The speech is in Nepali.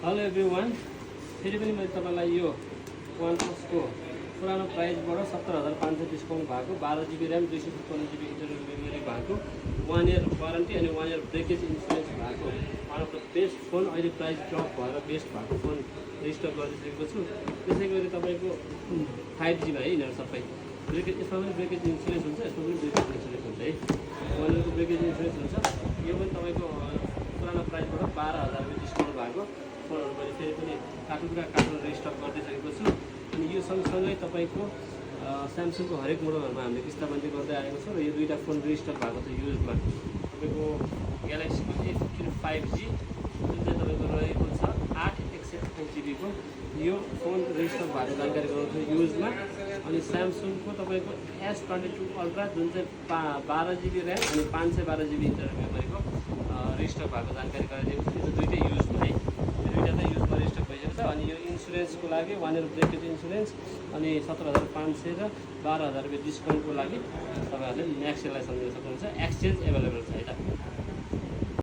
हेलो एभ्रिवान, फेरि पनि मैले तपाईँलाई यो वान प्लसको पुरानो प्राइसबाट 70,500 डिस्काउन्ट भएको 12 GB RAM 256 GB internal memory भएको 1 इयर वारेन्टी अनि 1 इयर ब्रेकेज इन्सुरेन्स भएको one of the best phone, अहिले प्राइस ड्रप भएर बेस्ट भएको फोन रिस्टक गरिसकेको छु। त्यसै गरी तपाईँको 5G भयो यिनीहरू सबै ब्रेकेज, यसमा पनि ब्रेकेज इन्सुरेन्स हुन्छ, यसमा पनि ब्रेकेज इन्सुरेन्स हुन्छ है। 1 इयरको ब्रेकेज इन्सुरेन्स हुन्छ। यो पनि तपाईँको पुरानो प्राइसबाट 12,000 रुपियाँ डिस्काउन्ट भएको फोनहरू मैले फेरि पनि कार्टुन रिस्टक गरिदिइसकेको छु। अनि यो सँगसँगै तपाईँको स्यामसङको हरेक मोडलहरूमा हामीले किस्ताबन्दी गर्दै आएको छ र यो दुईवटा फोन रिस्टक भएको छ युजमा। तपाईँको ग्यालेक्सीको A15 5G जुन चाहिँ तपाईँको रहेको छ 8 GB को यो फोन रिस्टक भएको जानकारी गराउँछु युजमा। अनि स्यामसङको तपाईँको S22 अल्ट्रा जुन चाहिँ 12 GB ऱ्याम अनि 512 GB इन्टरनल मेमोरीको रिस्टक भएको जानकारी गराइदिएको छु। यो दुईटै युजमा है, दुईवटा चाहिँ युजमा रिस्टक भइसकेको छ। अनि यो इन्सुरेन्सको लागि 1 इयर ब्रेकेज इन्सुरेन्स अनि 17,500 र 12,000 रुपियाँ डिस्काउन्टको लागि तपाईँहरूले म्याक्सलाई सम्झिन सक्नुहुन्छ। एक्सचेन्ज एभाइलेबल छ है त।